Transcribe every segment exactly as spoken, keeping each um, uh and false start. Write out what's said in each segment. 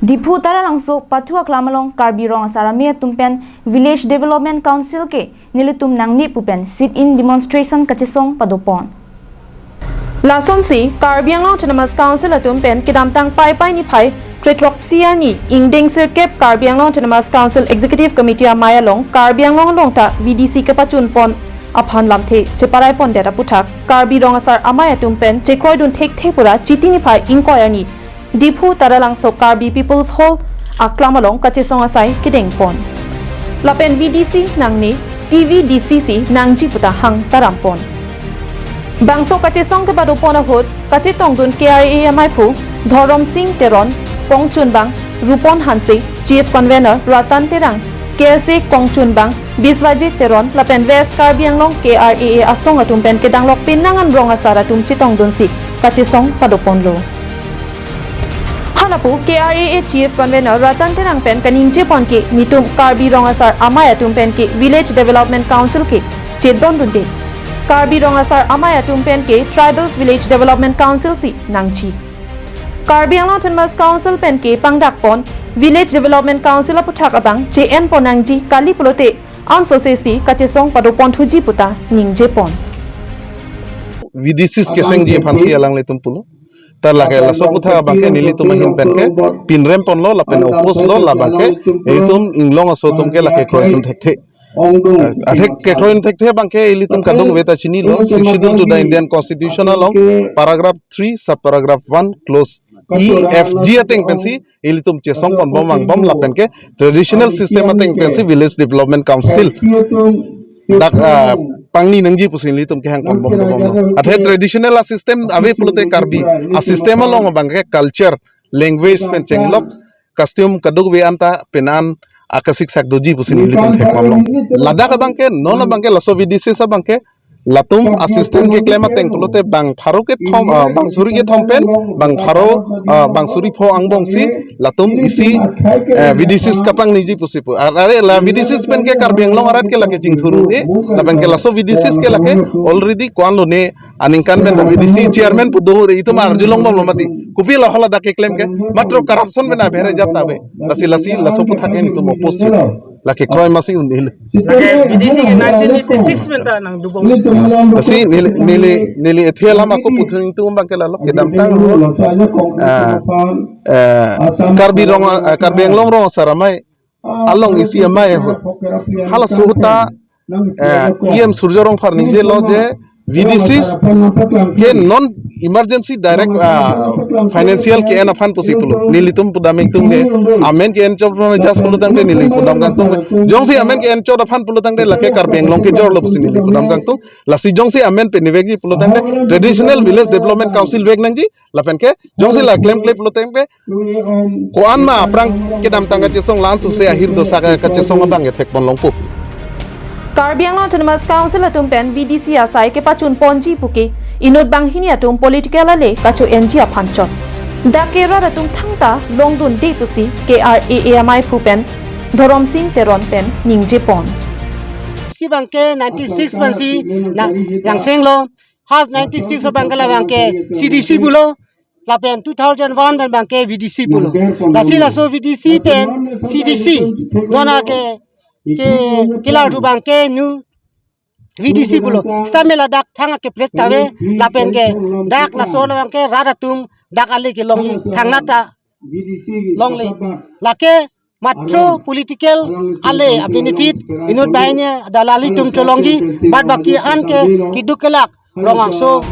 Diphu Taralangso Pathu Aklam along Karbi Rong Asar Amei atum pen Village Development Council ke nelitum nangne pu pen sit-in demonstration kachesong padopon. Lasonsi Karbi Anglong Autonomous Council atum pen kedamtang Paipai niphai krethrok sirni ingdeng sirkep Karbi Anglong Autonomous Council Executive Committee amei along Karbi Anglong along ta V D C kepachunpon aphan lamthe cheparai pondet aputhak Karbi Rong Asar Amei atum pen chekroidun thekthe pura Chiti niphai ingkoi arni Diphu Taralangso Karbi People's Hall aklam along kachesong asai kedengpon. Lapen V D C nangne, T V D C si nangji puta hang tarampon. Bangso kachesong kepadopon ahut kachetongdun K R A A amaiphu Dhorom Sing Teron, kongchunbang Rupon Hanse, Chief Convener Ratan Terang, K S A kongchunbang Biswajit Teron lapen West Karbi Anglong K R A A asong atum pen kedanglok penang an rong asar atum chetongdunsi kachesong padoponlo. Halapu K R A A Chief Convener Ratan Terang pen kaningjepon ke netum Karbi Rong Asar Amei atum pen ke Village Development Council ke chedondunde. Karbi Rong Asar Amei atum pen ke Tribals Village Development Council si nangji. Karbi Anglong Autonomous Council pen ke pangdakpon Village Development Council aputhak abang che-enpon nangji kali pulote ansose si kachesong padoponthuji puta ningjepon. V D Cs kesengji aphansi alanglitum pulo. Ta lake laso aputhak abangke nelitum ahin penke pinremponlo lapen oppose lo labangke nelitum inglong aso atumke lake kroidun thekthe. Athek kekroidun thekthe abangke ilitum kadokave ta chinilo, Sixth Schedule to the Indian Constitution along paragraph three subparagraph one clause E F G ateng pensi ilitum chesongponbom angbom lapenke traditional system ateng pensi Village Development Council dak ah, pangni nangji pusi ilitum kehangponbom dobomlo. Athe traditional a system ave pulote Karbi a system along abangke culture, language pen chenglok, custom kadokave anta penan akasiksak doji pusi nelitum thekponlong. Ladak abangke non abangke laso V D Cs abangke latum a system keklem ateng pulote bang pharo kethom ah, bang suri kethom pen bang pharo ah, bang suri pho angbongsi latum isi eh, V D Cs kapangniji pusi pu. Ar- Are la V D Cs penke Karbi Anglong arat ke lake chingthurunde lapenke laso V D Cs ke lake already ko-anlo ne aningkan pen V D C chairman pu dohur itum arjulongbomlo mati. Kopi la hala dak keklem ke matro corruption pen abhere jat ta ave. Lasi lasi laso aputhak ke netum oppose si. Lake kroi masi un hil. Lake V D C ke nineteen eighty-six pen ta nangdobom. Lasi neli neli neli ethe alam ako puthun itum abangke lalo kedamtang ro. Ah, eh, Karbi Rong ah, Karbi Anglong Rong Asar Amei along isi amei ahut. Halaso ahut ta eh, E M Surjya Rongphar ningjelo je V D Cs ke non emergency direct ah, financial ke-en aphan pusi pulo. Nelitum pudam ingtung de amen ke-en chot aphan just pulo tangte neli pudam kangtung. Jongsi amen ke-en chot aphan pulo tangte lake Karbi Anglong kejorlo pusi neli pudam kangtung. Lasi jongsi amen penivekji pulo tangte Traditional Village Development Council vek nangji lapenke jongsi la klemkle pulo tangte ko-an ma aphrang kedamtang kachesong la ansose ahir dosa kachesong abangke thekponlongpo. Karbi Anglong Autonomous Council atum pen V D C asai kepachunponji puke inut banghini atum political ale kacho-enji aphan chot. Dak ke rat atum thangta longdunde pusi K R A A amaiphu pen Dhorom Sing Teron pen ningjepon. Si abangke ninety-six pensi na yangsenglo. Has ninety-six abangke la abangke C D C pulo. Lapen two thousand one pen abangke V D C pulo. Lasi laso V D C pen C D C dona ke ke kelardu abangke nu V D C pulo. Stamela dak thang ke plek ta ave lapenke dak laso la abangke rat atum dak ale kelongji thangnat ta longle. Lake matro political ale a benefit inut banghini dalali atum cholongji, bad baki an ke keduk kelak rong aso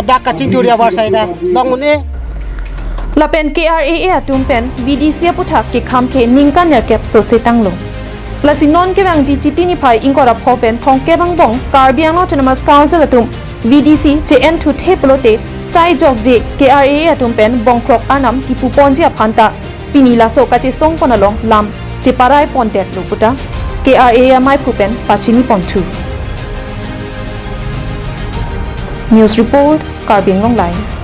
dak kachingthur abar sai ta long un-e. Lapen K R A A atum pen V D C aputhak kekham ke ningkan nerkep sose tanglo. Lasi non kevangji Chiti niphai ingkoi ra pho pen thomkep angbong Karbi Anglong Autonomous Council atum V D C che-enthuthe pulote sai jokje K R A A atum pen bongkrok arnam kipuponji aphan ta pini laso kachesongpon along lam cheparai pondetlo puta K R A A amaiphu pen pachiniponthu. News report, Karbi Anglong Live.